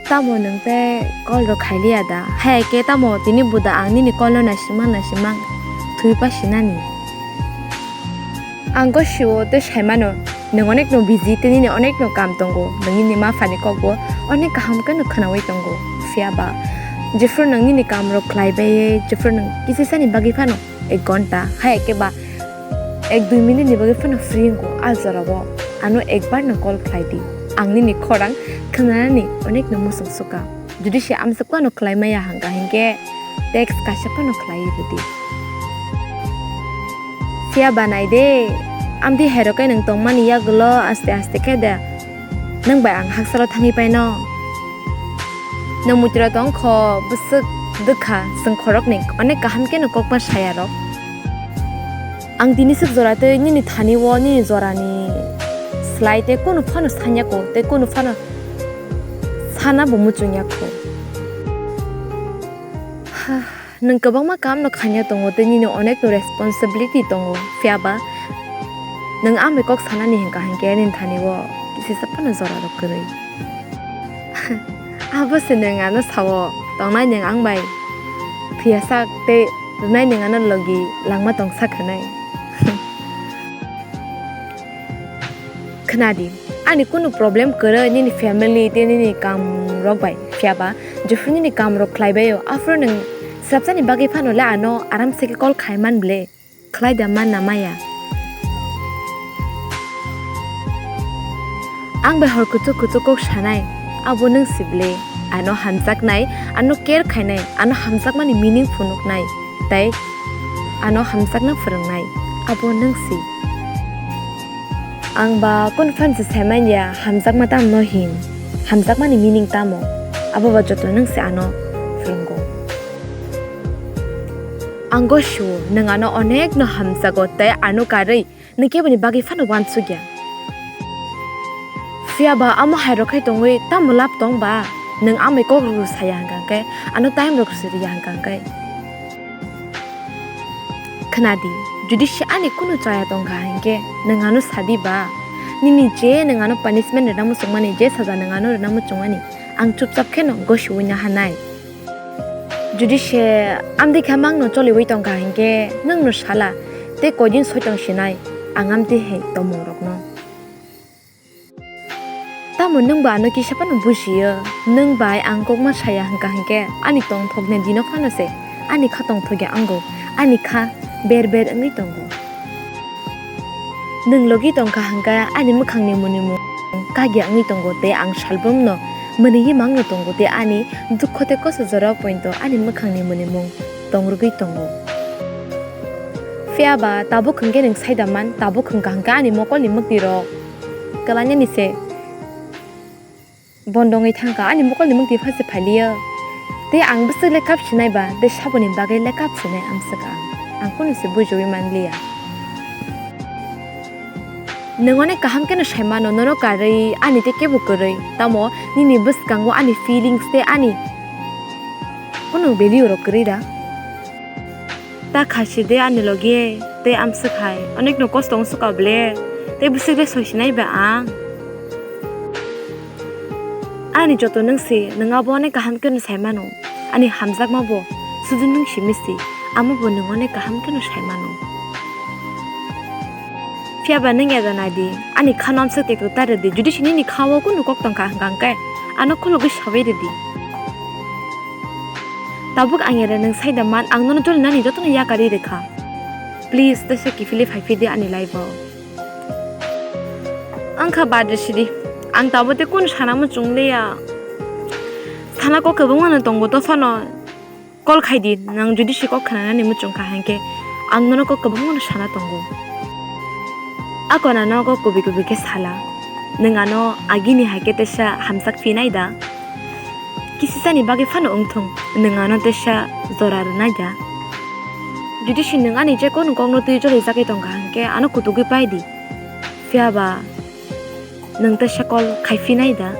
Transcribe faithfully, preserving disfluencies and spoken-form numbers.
Tamo nwng tei call rok khailiya da? Hai khe tamo tini buda ang nini call no naisimang naisimang thwi pasinani. Ang go siwo tei saimano, nwng onek no busy tei nini onek no kam tongo, nwng nini ma phani kok bo onek kaham khe no khwnawi tongo. Phiya ba jephru nwng nini kam rok khlai bai, jephru nwng kisi sani bagwi phano ek ghonta, hai khe ba ek dui minute ni bagwi phano free wngo, a jora o ano ekbar no call khlai di, ang nini khorang khwnanani onek no muchung suka. Jodi se amswk phano khlai maya hwnkha hinkhe text kaisa phano khlai rwdi. Phiya ba nai de, amtwi hai rok khe nwng tongmani yagulo aste aste khe de nwng bai ang haksalo thangwi paino. Nwng muitura tong kho bwswk dwkha, chwng khoroknwi onek kaham khe no kokma saya rok. Ang tini swk jora tei nini thani o nini jorani slai tei kunu phano sanya ko tei kunu phano sana bo muchung ya kho. Ha, nwng kwbangma kam no khaina tongo tei nini onek no responsibility tongo, phiya ba nwng amni kok sanani hwnkha hinkhe nini thani o kisisa phano jora rok kwrwi. Abo se nwng ano sao, tongnai nwng ang bai phiya sak tei rwnai nwng ano logi langma tong sak hinwi. Khna di, ani kunu problem kwrwi nini family tei nini kam rok bai, phiya ba jephru nini kam rok khlai bai o, aphuru nwng swrapsani bagwi phano le ano aram se khe call khai man ble. Khlai da man na maya. Ang bai hor kuchuk kuchuk kok sanai, abo nwng si ble. Ano hamjaknai, ano care khainai, ano hamjakmani meaning phunuknai, tei ano hamjakna phwrwngnai, abo nwng si. Ang ba kunu phan se sai man ya, hamjakma tamo no hin, hamjakmani meaning tamo, abo ba joto nwng si ano phwrwngo. Ang go sio, nwng ano onek no hamjago tei ano karwi nwng keboni bagwi phano uansukya. Phiya ba amo hai rok khai tongwi tamo lab tong ba? Nwng amni kok rw saya hwnkha khe, ano time rok siriya hwnkha khe. Khna di, jodi se ani kunu chaya tongkha hinkhe nwng ano sadi ba? Nini je nwng ano punishment rwna muchungmani, je saja nwng ano rwna muchungmani, ang chupchap kheno gosiwi naha nai. Jodi se amtwi khe mangno choliwi tongkha hinkhe nwngno sala tei koidin soi tong sinai ang amtwi hai tongmung rokno. Tamo nwng ba ano kisa phano bujiyo, nwng bai ang kokma saya hwnkha hinkhe ani tongthokni dino phano se ani kha tongthokya wngo, ani kha ber ber wngwi tongo. Nwng logi tongkha hwnkhe ani mwkhangni mwnimung kagya wngwi tongo tei ang salbrumno mwnwi mangno tongo tei ani dukho tei kosto jorao poito ani mwkhangni mwnimung tongrwgwi tongo. Phiya ba tabuk hwnkhe nwng saida man, tabuk hwnkha hwnkhe ani mokolni mwktwi rok kwlainani se bondo wngwi thangkha, ani mokolni mwktwi pha se phailiya. Tei ang bwswk le kap sinai ba, tei saboni bagwi le kap sinai amswk ang. Ang kunu se bujiwi manliya. Nwng onek kaham kheno sai mano, nono karwi ani tei kebo kwrwi. Tamo nini bwskango ani feelings tei ani kunu value rok kwrwi da? Ta khaisi de ani logi tei amswk hai, onek no kosto wng suka ble, tei bwswk le soi sinai ba ang. Ani joto nwng si, nwng abo onek kaham kheno sai mano, ani hamjakma bo sudu nwng simi si, amo bo nwng onek kaham kheno sai mano. Phiya ba nwng eda nai di, ani khano amswk tekto ta rw di, jodi se nini kha o kunu kok tongkha hwnkha hwnkhe ano khulugwi sawi rw di. Tabuk ang ere nwng sai da man, ang nono jolinani jotono yakarwi rwkha. Please, teisa kiphilwi phai phi di ani life o. Ang kha bad rw sidi. Ang tabuk tei kunu sana muchung liya. Sana kok kwbangma no tongo, to phano call khai di. Nwng jodi se kok khwnanani muchung kha hinkhe, ang nono kok kwbangma no sana tongo. A kona nogo kubui kubui khe sala. Nwng ano agini hai khe teisa hamjak phinai da? Kisisani bagwi phano wngthung, nwng ano teisa jora rwnai da? Jodi se nwng ani je kunu kokno twi jolijagwi tongkha hinkhe ano kutugwi pai di. Phiya ba nwng teisa call khai phinai da?